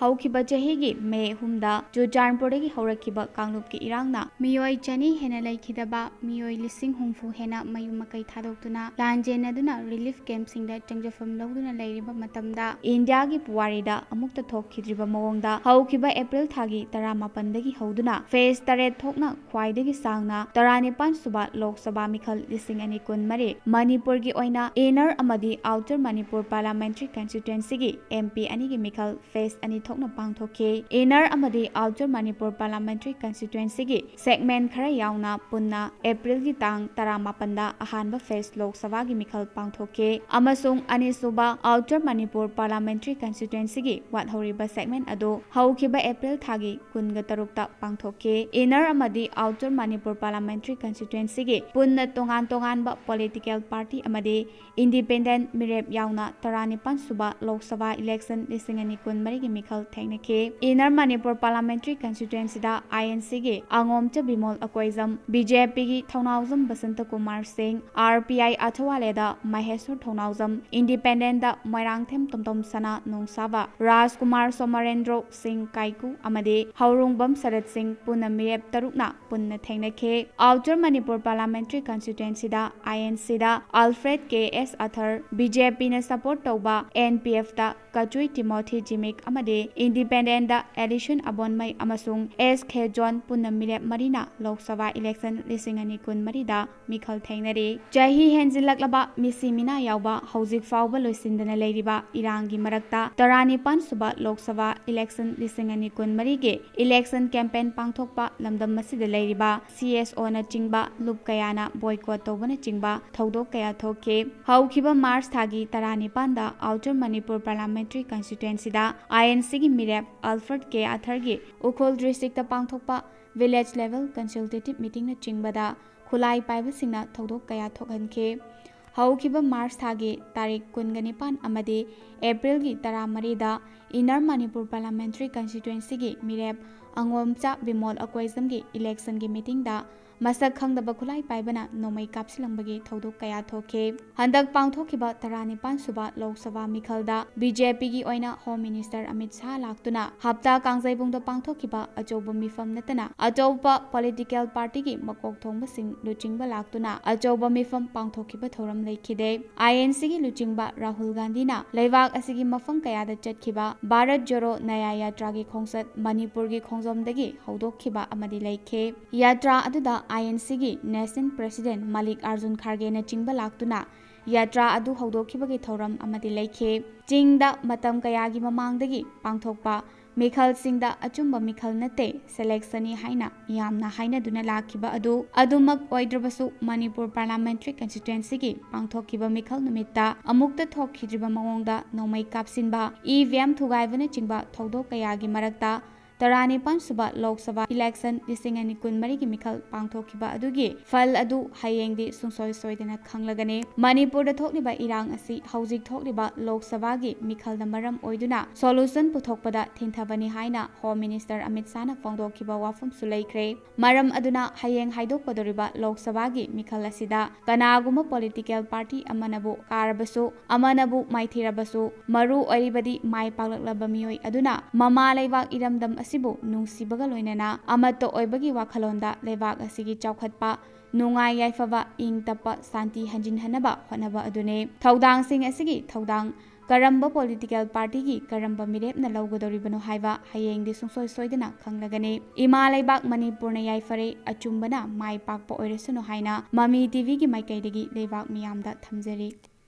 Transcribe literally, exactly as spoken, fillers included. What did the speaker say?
ꯍꯧꯈꯤꯕ ꯆꯍꯤꯒꯤ ꯃꯦ ꯑꯍꯨꯝꯗ ꯆꯨꯔꯆꯥꯟꯄꯨꯔꯗꯒꯤ ꯍꯧꯔꯛꯈꯤꯕ ꯀꯥꯡꯂꯨꯞꯀꯤ ꯏꯔꯥꯡꯅ ꯃꯤꯑꯣꯏ ꯆꯅꯤ ꯍꯦꯟꯅ ꯂꯩꯈꯤꯗꯕ, ꯃꯤꯑꯣꯏ ꯂꯤꯁꯤꯡ ꯍꯨꯝꯐꯨ ꯍꯦꯟꯅ ꯃꯌꯨꯝ ꯃꯀꯩ ꯊꯥꯗꯣꯛꯇꯨꯅ ꯂꯥꯟꯖꯦꯟꯅꯗꯨꯅ ꯔꯤꯂꯤꯐ ꯀꯦꯝꯞꯁꯤꯡꯗ ꯆꯪꯖꯐꯝ ꯂꯧꯗꯨꯅ ꯂꯩꯔꯤꯕ ꯃꯇꯝꯗ, ꯏꯟꯗꯤꯌꯥꯒꯤ ꯄꯨꯋꯥꯔꯤꯗ ꯑꯃꯨꯛꯇ ꯊꯣꯛꯈꯤꯗ꯭ꯔꯤꯕ ꯃꯑꯣꯡꯗ ꯍꯧꯈꯤꯕ ꯑꯦꯄ꯭ꯔꯤꯜ ꯊꯥꯒꯤ ꯇꯔꯥꯃꯥꯄꯟꯗꯒꯤ ꯍꯧꯗꯨꯅ ꯐꯦꯖ ꯇꯔꯦꯠ ꯊꯣꯛꯅ ꯈ꯭ꯋꯥꯏꯗꯒꯤ ꯁꯥꯡꯅ ꯇꯔꯥꯅꯤꯄꯥꯟ ꯁꯨꯕ ꯂꯣꯛ ꯁꯚꯥ ꯃꯤꯈꯜ ꯂꯤꯁꯤꯡ ꯑꯅꯤ ꯀꯨꯟꯃꯔꯤ, ꯃꯅꯤꯄꯨꯔꯒꯤ ꯑꯣꯏꯅ ꯏꯟꯅꯔ ꯑꯃꯗꯤ ꯑꯥꯎꯇꯔ ꯃꯅꯤꯄꯨꯔ ꯄꯥꯔꯂꯥꯃꯦꯟꯇꯔꯤ ꯀꯟꯁꯇꯤꯇ꯭ꯋꯦꯟꯁꯤꯒꯤ ꯑꯦꯝ ꯄꯤ ꯑꯅꯤꯒꯤ ꯃꯤꯈꯜ ꯐꯦꯖ ꯑꯅꯤ ꯊꯣꯛꯅ ꯄꯥꯡꯊꯣꯛꯈꯤ꯫ ꯏꯟꯅꯔ ꯑꯃꯗꯤ ꯑꯥꯎꯇꯔ ꯃꯅꯤꯄꯨꯔ ꯄꯥꯔꯂꯥꯃꯦꯟꯇꯔꯤ ꯀꯟꯁꯇꯤꯇ꯭ꯋꯦꯟꯁꯤꯒꯤ ꯁꯦꯒꯃꯦꯟ ꯈꯔ ꯌꯥꯎꯅ ꯄꯨꯟꯅ ꯑꯦꯄ꯭ꯔꯤꯜꯒꯤ ꯇꯥꯡ ꯇꯔꯥꯃꯥꯄꯟꯗ ꯑꯍꯥꯟꯕ ꯐꯦꯖ ꯂꯣꯛ ꯁꯚꯥꯒꯤ ꯃꯤꯈꯜ ꯄꯥꯡꯊꯣꯛꯈꯤ ꯑꯃꯁꯨꯡ ꯑꯅꯤꯁꯨꯕ ꯑꯥꯎꯇꯔ ꯃꯅꯤꯄꯨꯔ ꯄꯥꯔꯂꯥꯃꯦꯟꯇꯔꯤ ꯀꯟꯁꯇꯤꯇ꯭ꯋꯦꯟꯁꯤꯒꯤ ꯋꯥꯠꯍꯧꯔꯤꯕ ꯁꯦꯒꯃꯦꯟ ꯑꯗꯨ ꯍꯧꯈꯤꯕ ꯑꯦꯄ꯭ꯔꯤꯜ ꯊꯥꯒꯤ ꯀꯨꯟꯒ ꯇꯔꯨꯛꯇ ꯄꯥꯡꯊꯣꯛꯈꯤ꯫ ꯏꯟꯅꯔ ꯑꯃꯗꯤ ꯑꯥꯎꯇꯔ ꯃꯅꯤꯄꯨꯔ ꯄꯥꯔꯂꯥꯃꯦꯟꯇꯔꯤ ꯀꯟꯁꯇꯤꯇ꯭ꯋꯦꯟꯁꯤꯒꯤ ꯄꯨꯟꯅ ꯇꯣꯉꯥꯟ ꯇꯣꯉꯥꯟꯕ ꯄꯣꯂꯤꯇꯤꯀꯦꯜ ꯄꯥꯔꯇꯤ ꯑꯃꯗꯤ ꯏꯟꯗꯤꯄꯦꯟꯗꯦꯟꯠ ꯃꯤꯔꯦꯞ ꯌꯥꯎꯅ ꯇꯔꯥꯅꯤꯄꯥꯟ ꯁꯨꯕ ꯂꯣꯛ ꯁꯚꯥ ꯏꯂꯦꯛꯁꯟ ꯂꯤꯁꯤꯡ ꯑꯅꯤ ꯀꯨꯟꯃꯔꯤꯒꯤ ꯃꯤꯈꯜ ꯊꯦꯡꯅꯈꯤ꯫ ꯏꯟꯅꯔ ꯃꯅꯤꯄꯨꯔ ꯄꯥꯔꯂꯥꯃꯦꯟꯇꯔꯤ ꯀꯟꯁꯇꯤꯇ꯭ꯋꯦꯟꯁꯤꯗ ꯑꯥꯏ ꯑꯦꯟ ꯁꯤꯒꯤ ꯑꯉꯣꯝꯆ ꯕꯤꯃꯣꯜ ꯑꯀꯣꯏꯖꯝ, ꯕꯤ ꯖꯦ ꯄꯤꯒꯤ ꯊꯧꯅꯥꯎꯖꯝ ꯕꯁꯟꯇ ꯀꯨꯃꯥꯔ ꯁꯤꯡ, ꯑꯥꯔ ꯄꯤ ꯑꯥꯏ ꯑꯊꯋꯥꯂꯦꯗ ꯃꯍꯦꯁꯣꯔ ꯊꯧꯅꯥꯎꯖꯝ, ꯏꯟꯗꯤꯄꯦꯟꯗꯦꯟꯠꯇ ꯃꯣꯏꯔꯥꯡꯊꯦꯝ ꯇꯣꯝꯇꯣꯝ ꯁꯅꯥ ꯅꯣꯡꯁꯥꯕ, ꯔꯥꯖꯀꯨꯃꯥꯔ ꯁꯣꯃꯔꯦꯟꯗ꯭ꯔꯣ ꯁꯤꯡ ꯀꯥꯏꯀꯨ ꯑꯃꯗꯤ ꯍꯧꯔꯣꯡꯕꯝ ꯁꯔꯠ ꯁꯤꯡ ꯄꯨꯟꯅ ꯃꯤꯔꯦꯞ ꯇꯔꯨꯛꯅ ꯄꯨꯟꯅ ꯊꯦꯡꯅꯈꯤ꯫ ꯑꯥꯎꯇꯔ ꯃꯅꯤꯄꯨꯔ ꯄꯥꯔꯂꯥꯃꯦꯟꯇꯔꯤ ꯀꯟꯁꯇꯤꯇ꯭ꯋꯦꯟꯁꯤꯗ ꯑꯥꯏ ꯑꯦꯟ ꯁꯤꯗ ꯑꯜꯐ꯭ꯔꯦꯗ ꯀꯦ ꯑꯦꯁ ꯑꯊꯔ, ꯕꯤ ꯖꯦ ꯄꯤꯅ ꯁꯄꯣꯔꯠ ꯇꯧꯕ ꯑꯦꯟ ꯄꯤ ꯑꯦꯐꯇ ꯀꯆꯨꯏ ꯇꯤꯃꯣꯊꯤ ꯖꯤꯃꯤꯛ ꯑꯃꯗꯤ ꯏꯟꯗꯤꯄꯦꯟꯗꯦꯟꯠꯇ ꯑꯦꯂꯤꯁꯟ ꯑꯕꯣꯟꯃꯩ ꯑꯃꯁꯨꯡ ꯑꯦꯁ ꯈꯦꯖꯣꯟ ꯄꯨꯟꯅ ꯃꯤꯔꯦꯞ ꯃꯔꯤꯅ ꯂꯣꯛ ꯁꯚꯥ ꯏꯂꯦꯛꯁꯟ ꯂꯤꯁꯤꯡ ꯑꯅꯤ ꯀꯨꯟꯃꯔꯤꯗ ꯃꯤꯈꯜ ꯊꯦꯡꯅꯔꯤ꯫ ꯆꯍꯤ ꯍꯦꯟꯖꯤꯜꯂꯛꯂꯕ ꯃꯤꯁꯤ ꯃꯤꯅꯥ ꯌꯥꯎꯕ ꯍꯧꯖꯤꯛ ꯐꯥꯎꯕ ꯂꯣꯏꯁꯤꯟꯗꯅ ꯂꯩꯔꯤꯕ ꯏꯔꯥꯡꯒꯤ ꯃꯔꯛꯇ ꯇꯔꯥꯅꯤꯄꯥꯟ ꯁꯨꯕ ꯂꯣꯛ ꯁꯚꯥ ꯏꯂꯦꯛꯁꯟ ꯂꯤꯁꯤꯡ ꯑꯅꯤ ꯀꯨꯟꯃꯔꯤꯒꯤ ꯏꯂꯦꯛꯁꯟ ꯀꯦꯝꯄꯦꯟ ꯄꯥꯡꯊꯣꯛꯄ ꯂꯝꯗꯝ ꯑꯁꯤꯗ ꯂꯩꯔꯤꯕ ꯁꯤ ꯑꯦꯁ ꯑꯣꯅꯆꯤꯡꯕ ꯂꯨꯞ ꯀꯌꯥꯅ ꯕꯣꯏꯀꯣꯠ ꯇꯧꯕꯅꯆꯤꯡꯕ ꯊꯧꯗꯣꯛ ꯀꯌꯥ ꯊꯣꯛꯈꯤ꯫ ꯍꯧꯈꯤꯕ ꯃꯥꯔꯆ ꯊꯥꯒꯤ ꯇꯔꯥꯅꯤꯄꯥꯟꯗ ꯑꯥꯎꯇꯔ ꯃꯅꯤꯄꯨꯔ ꯄꯥꯔꯂꯥꯃꯦꯟꯇꯔꯤ ꯀꯟꯁꯇꯤꯇ꯭ꯋꯦꯟꯁꯤꯗ ꯑꯥꯏ ꯑꯦꯟ ꯁꯤꯒꯤ ꯃꯤꯔꯦꯞ ꯑꯜꯐ꯭ꯔꯦꯗ ꯀꯦ ꯑꯊꯔꯒꯤ ꯎꯈ꯭ꯔꯨꯜ ꯗꯤꯁꯇ꯭ꯔꯤꯛꯇ ꯄꯥꯡꯊꯣꯛꯄ ꯚꯤꯂꯦꯖ ꯂꯦꯚꯦꯜ ꯀꯟꯁꯜꯇꯦꯇꯤꯚ ꯃꯤꯇꯤꯡꯅꯆꯤꯡꯕꯗ ꯈꯨꯠꯂꯥꯏ ꯄꯥꯏꯕꯁꯤꯡꯅ ꯊꯧꯗꯣꯛ ꯀꯌꯥ ꯊꯣꯛꯍꯟꯈꯤ꯫ ꯍꯧꯈꯤꯕ ꯃꯥꯔꯆ ꯊꯥꯒꯤ ꯇꯥꯔꯤꯛ ꯀꯨꯟꯒ ꯅꯤꯄꯥꯟ ꯑꯃꯗꯤ ꯑꯦꯄ꯭ꯔꯤꯜꯒꯤ ꯇꯔꯥꯃꯔꯤꯗ ꯏꯟꯅꯔ ꯃꯅꯤꯄꯨꯔ ꯄꯥꯔꯂꯥꯃꯦꯟꯇꯔꯤ ꯀꯟꯁꯇꯤꯇ꯭ꯋꯦꯟꯁꯤꯒꯤ ꯃꯤꯔꯦꯞ ꯑꯉꯣꯝꯆꯥ ꯕꯤꯃꯣꯜ ꯑꯀꯣꯏꯖꯝꯒꯤ ꯏꯂꯦꯛꯁꯟꯒꯤ ꯃꯤꯇꯤꯡꯗ ꯃꯁꯛ ꯈꯪꯗꯕ ꯈꯨꯠꯂꯥꯏ ꯄꯥꯏꯕꯅ ꯅꯣꯡꯃꯩ ꯀꯥꯞꯁꯤꯜꯂꯝꯕꯒꯤ ꯊꯧꯗꯣꯛ ꯀꯌꯥ ꯊꯣꯛꯈꯤ꯫ ꯍꯟꯗꯛ ꯄꯥꯡꯊꯣꯛꯈꯤꯕ ꯇꯔꯥꯅꯤꯄꯥꯟ ꯁꯨꯕ ꯂꯣꯛ ꯁꯚꯥ ꯃꯤꯈꯜꯗ ꯕꯤ ꯖꯦ ꯄꯤꯒꯤ ꯑꯣꯏꯅ ꯍꯣꯝ ꯃꯤꯅꯤꯁꯇꯔ ꯑꯃꯤꯠ ꯁꯥꯍ ꯂꯥꯛꯇꯨꯅ ꯍꯞꯇꯥ ꯀꯥꯡꯖꯩꯕꯨꯡꯗ ꯄꯥꯡꯊꯣꯛꯈꯤꯕ ꯑꯆꯧꯕ ꯃꯤꯐꯝ ꯅꯠꯇꯅ ꯑꯇꯣꯞꯄ ꯄꯣꯂꯤꯇꯤꯀꯦꯜ ꯄꯥꯔꯇꯤꯒꯤ ꯃꯀꯣꯛ ꯊꯣꯡꯕꯁꯤꯡ ꯂꯨꯆꯤꯡꯕ ꯂꯥꯛꯇꯨꯅ ꯑꯆꯧꯕ ꯃꯤꯐꯝ ꯄꯥꯡꯊꯣꯛꯈꯤꯕ ꯊꯧꯔꯝ ꯂꯩꯈꯤꯗꯦ꯫ ꯑꯥꯏ ꯑꯦꯟ ꯁꯤꯒꯤ ꯂꯨꯆꯤꯡꯕ ꯔꯥꯍꯨꯜ ꯒꯥꯟꯙꯤꯅ ꯂꯩꯕꯥꯛ ꯑꯁꯤꯒꯤ ꯃꯐꯝ ꯀꯌꯥꯗ ꯆꯠꯈꯤꯕ ꯚꯥꯔꯠ ꯖꯣꯔꯣ ꯅꯌꯥ ꯌꯥꯇ꯭ꯔꯥꯒꯤ ꯈꯣꯡꯆꯠ ꯃꯅꯤꯄꯨꯔꯒꯤ ꯈꯣꯡꯖꯣꯝꯗꯒꯤ ꯍꯧꯗꯣꯛꯈꯤꯕ ꯑꯃꯗꯤ ꯂꯩꯈꯤ꯫ ꯌꯥꯇ꯭ꯔꯥ ꯑꯗꯨꯗ ꯑꯥꯏ ꯑꯦꯟ ꯁꯤꯒꯤ ꯅꯦꯁꯅꯦꯜ ꯄ꯭ꯔꯦꯁꯤꯗꯦꯟꯠ ꯃꯜꯂꯤꯛ ꯑꯥꯔꯖꯨꯟ ꯈꯥꯔꯒꯦꯅꯆꯤꯡꯕ ꯂꯥꯛꯇꯨꯅ ꯌꯥꯇ꯭ꯔꯥ ꯑꯗꯨ ꯍꯧꯗꯣꯛꯈꯤꯕꯒꯤ ꯊꯧꯔꯝ ꯑꯃꯗꯤ ꯂꯩꯈꯤ꯫ ꯆꯤꯡꯗ ꯃꯇꯝ ꯀꯌꯥꯒꯤ ꯃꯃꯥꯡꯗꯒꯤ ꯄꯥꯡꯊꯣꯛꯄ ꯃꯤꯈꯜꯁꯤꯡꯗ ꯑꯆꯨꯝꯕ ꯃꯤꯈꯜ ꯅꯠꯇꯦ, ꯁꯦꯂꯦꯛꯁꯟꯅꯤ ꯍꯥꯏꯅ ꯃꯤꯌꯥꯝꯅ ꯍꯥꯏꯅꯗꯨꯅ ꯂꯥꯛꯈꯤꯕ ꯑꯗꯨ ꯑꯗꯨꯃꯛ ꯑꯣꯏꯗ꯭ꯔꯕꯁꯨ, ꯃꯅꯤꯄꯨꯔ ꯄꯥꯔꯂꯥꯃꯦꯟꯇꯔꯤ ꯀꯟꯁꯇꯤꯇ꯭ꯋꯦꯟꯁꯤꯒꯤ ꯄꯥꯡꯊꯣꯛꯈꯤꯕ ꯃꯤꯈꯜ ꯅꯨꯃꯤꯠꯇ ꯑꯃꯨꯛꯇ ꯊꯣꯛꯈꯤꯗ꯭ꯔꯤꯕ ꯃꯑꯣꯡꯗ ꯅꯣꯡꯃꯩ ꯀꯥꯞꯁꯤꯟꯕ, ꯏ ꯚꯤ ꯑꯦꯝ ꯊꯨꯒꯥꯏꯕꯅꯆꯤꯡꯕ ꯊꯧꯗꯣꯛ ꯀꯌꯥꯒꯤ ꯃꯔꯛꯇ ꯇꯔꯥꯅꯤꯄꯥꯟ ꯁꯨꯕ ꯂꯣꯛ ꯁꯚꯥ ꯏꯂꯦꯛꯁꯟ ꯂꯤꯁꯤꯡ ꯑꯅꯤ ꯀꯨꯟꯃꯔꯤꯒꯤ ꯃꯤꯈꯜ ꯄꯥꯡꯊꯣꯛꯈꯤꯕ ꯑꯗꯨꯒꯤ ꯐꯜ ꯑꯗꯨ ꯍꯌꯦꯡꯗꯤ ꯁꯨꯡꯁꯣꯏ ꯁꯣꯏꯗꯅ ꯈꯪꯂꯒꯅꯤ꯫ ꯃꯅꯤꯄꯨꯔꯗ ꯊꯣꯛꯂꯤꯕ ꯏꯔꯥꯡ ꯑꯁꯤ ꯍꯧꯖꯤꯛ ꯊꯣꯛꯂꯤꯕ ꯂꯣꯛ ꯁꯚꯥꯒꯤ ꯃꯤꯈꯜꯅ ꯃꯔꯝ ꯑꯣꯏꯗꯨꯅ ꯁꯣꯂꯨꯁꯟ ꯄꯨꯊꯣꯛꯄꯗ ꯊꯤꯟꯊꯕꯅꯤ ꯍꯥꯏꯅ ꯍꯣꯝ ꯃꯤꯅꯤꯁꯇꯔ ꯑꯃꯤꯠ ꯁꯥꯍꯅ ꯐꯣꯡꯗꯣꯛꯈꯤꯕ ꯋꯥꯐꯝꯁꯨ ꯂꯩꯈ꯭ꯔꯦ꯫ ꯃꯔꯝ ꯑꯗꯨꯅ ꯍꯌꯦꯡ ꯍꯥꯏꯗꯣꯛꯀꯗꯧꯔꯤꯕ ꯂꯣꯛ ꯁꯚꯥꯒꯤ ꯃꯤꯈꯜ ꯑꯁꯤꯗ ꯀꯅꯥꯒꯨꯝꯕ ꯄꯣꯂꯤꯇꯤꯀꯦꯜ ꯄꯥꯔꯇꯤ ꯑꯃꯅꯕꯨ ꯀꯥꯔꯕꯁꯨ, ꯑꯃꯅꯕꯨ ꯃꯥꯏꯊꯤꯔꯕꯁꯨ, ꯃꯔꯨ ꯑꯣꯏꯔꯤꯕꯗꯤ ꯃꯥꯏ ꯄꯥꯛꯂꯛꯂꯕ ꯃꯤꯑꯣꯏ ꯑꯗꯨꯅ ꯃꯃꯥ ꯂꯩꯕꯥꯛ ꯏꯔꯝꯗꯝ ꯑꯁꯤꯕꯨ ꯅꯨꯡꯁꯤꯕꯒ ꯂꯣꯏꯅꯅ ꯑꯃꯠꯇ ꯑꯣꯏꯕꯒꯤ ꯋꯥꯈꯜꯂꯣꯟꯗ ꯂꯩꯕꯥꯛ ꯑꯁꯤꯒꯤ ꯆꯥꯎꯈꯠꯄ, ꯅꯨꯡꯉꯥꯏ ꯌꯥꯏꯐꯕ, ꯏꯪ ꯇꯞꯄ, ꯁꯥꯟꯇꯤ ꯍꯟꯖꯤꯟꯍꯟꯅꯕ ꯍꯣꯠꯅꯕ ꯑꯗꯨꯅꯤ꯫ ꯊꯧꯗꯥꯡꯁꯤꯡ ꯑꯁꯤꯒꯤ ꯊꯧꯗꯥꯡ ꯀꯔꯝꯕ ꯄꯣꯂꯤꯇꯤꯀꯦꯜ ꯄꯥꯔꯇꯤꯒꯤ ꯀꯔꯝꯕ ꯃꯤꯔꯦꯞꯅ ꯂꯧꯒꯗꯧꯔꯤꯕꯅꯣ ꯍꯥꯏꯕ ꯍꯌꯦꯡꯗꯤ ꯁꯨꯡꯁꯣꯏ ꯁꯣꯏꯗꯅ ꯈꯪꯂꯒꯅꯤ꯫ ꯏꯃꯥ ꯂꯩꯕꯥꯛ ꯃꯅꯤꯄꯨꯔꯅ ꯌꯥꯏꯐꯔꯦ, ꯑꯆꯨꯝꯕꯅ ꯃꯥꯏ ꯄꯥꯛꯄ ꯑꯣꯏꯔꯁꯅꯨ ꯍꯥꯏꯅ ꯃꯃꯤ ꯇꯤ ꯚꯤꯒꯤ ꯃꯥꯏꯀꯩꯗꯒꯤ ꯂꯩꯕꯥꯛ ꯃꯤꯌꯥꯝꯗ ꯊꯝꯖꯔꯤ꯫